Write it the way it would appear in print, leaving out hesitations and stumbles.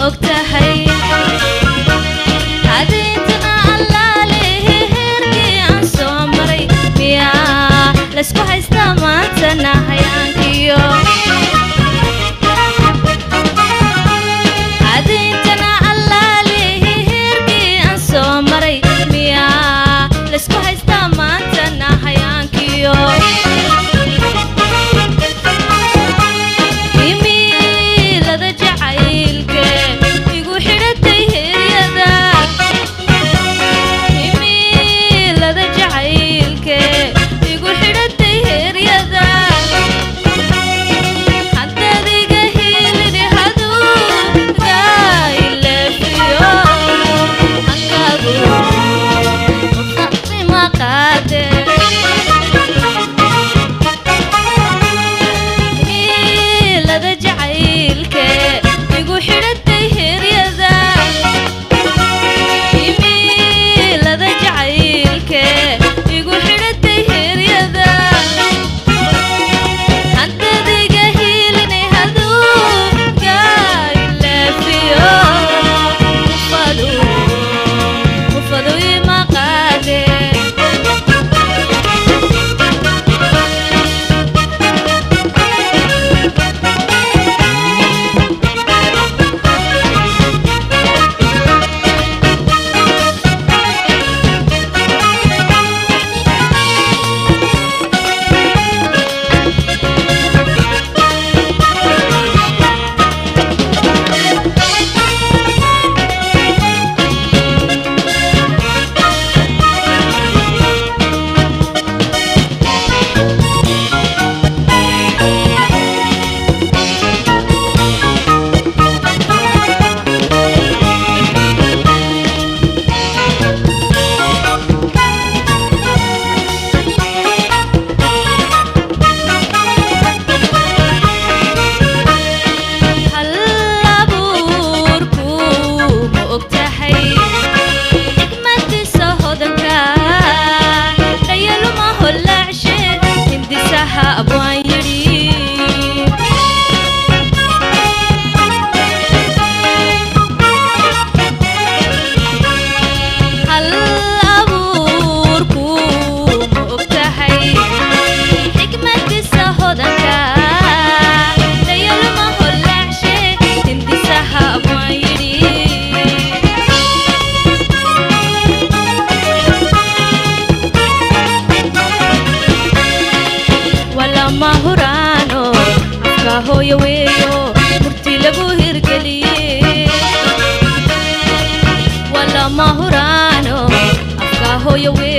Ogtahay hadintana allaale heerkii aan soo maray, miyaa laysku haystaa maantana hayaankiyo? Hadintana allaale heerkii aan soo maray, miyaa laysku haystaa maantana hayaankiyo? Himilada jacaylke igu xidhatay heryada, himilada jacaylke igu xidhatay heryada, haddaad iga hilini haduuga ileefiyo, hankaagu ma qaade. Himilada jacaylke igu xidhatay heryada, himilada jacaylke igu xidhatay heryada, haddaad iga hilinay haduuga ileefiyo, mufadu mufadu ima qaade. Hal abuurku ma ogtahay xikmadiisa hodanka dhayaluma hollaacshe hindisaha abwaan yidhi? Hal abuurku ma ogtahay xikmadiisa hodanka dhayaluma hollaacshe hindisaha abwaan yidhi? Walama huraano afka hooyo weeyo murti lagu hirgeliyey, walama huraano afka hooyo weeyo.